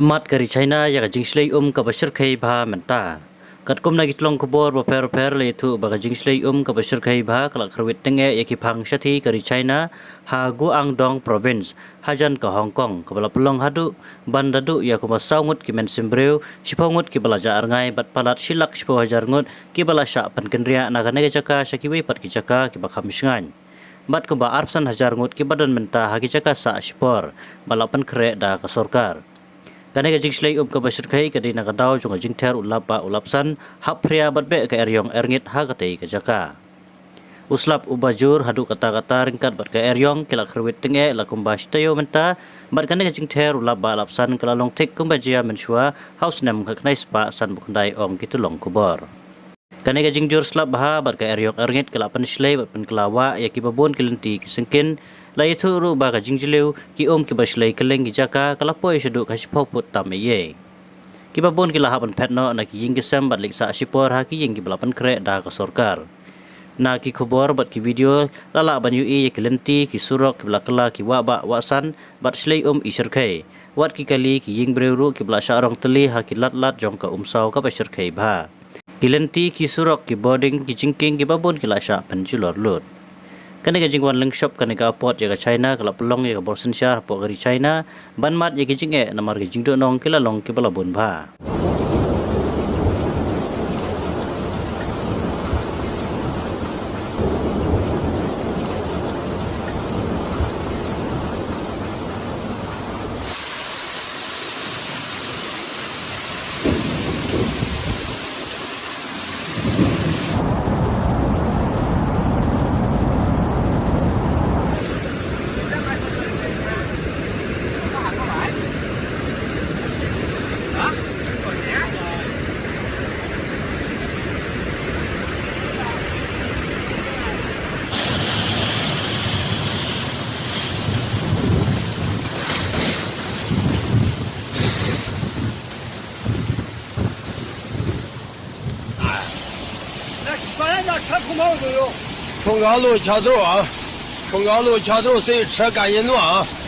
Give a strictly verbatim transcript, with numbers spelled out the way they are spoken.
Mad ka ri China ïa ka jingshlei um kaba shyrkhei bha mynta. Katkum na ki tlong khubor bapher bapher la ïathuh ba ka jingshlei um kaba shyrkhei bha ka la kyrwit tyngeh ïa ki phang shathie ka ri China ha Guangdong Province, hajan ka Hong Kong, kaba la pynlong haduh ban da duh ïa kumba saw ngut ki mynsiem briew, shiphew ngut kiba la jah rngai bad palat shi lak shiphew hajar ngut kiba la shah pynkynriah na kane ka jaka sha kiwei pat ki jaka kiba kham shngaiñ. Bad kumba arphew san hajar ngut kiba don mynta ha ki jaka sah shipor ba la pynkhreh da ka sorkar. Kane ka jingshlei um kaba shyrkhei ka dei na ka daw jong ka jingther u lap bah u lap san hap phria bad beh ka eriong erngit ha katei ka jaka. U slap uba jur haduh katta katta ryngkat bad ka eriong ki la kyrwit tyngeh la kumba shi taïew mynta, bad kane ka jingther u lap bah lap san ka la long thik kumba jia mynshuwa ha u snem khatkhyndai spah sanphew khyndai, ong ki tlong khubor. Kane ka jingjur slap bha bad ka eriong erngit ka la pynshlei bad pynkylla wah ïa kiba bun ki lynti ki syngkien. La ïathuh ruh ba ka jingjylliew ki um kiba shlei kylleng ki jaka ka la poi shaduh ka shiphew phut tam eiei. Kiba bun ki la hap ban phet noh na ki ïing ki sem bad leit sah shipor ha ki ïing kiba la pynkhreh da ka sorkar. Na ki khubor bad ki video la lah ban ïohi ïa ki lynti ki surok kiba la kylla ki wah bah wah san bad shlei um i shyrkhei. Wat ki kali ki ïing briew ruh kiba la shah rong tylli ha ki lad lad jong ka umsaw kaba shyrkhei bha. Ki lynti ki surok ki bording ki jingkieng kiba bun ki la shah pynjulor lut. Kane ka jingwan lyngshop kane ka apot ïa ka China ka la pynlong ïa ka bor synshar hapoh ka ri China ban mad ïa ki jingeh namar ka jingduhnong ki la long kiba la bun bha. Chungga lo cha do a. Chungga lo cha do se cha ga yin wa.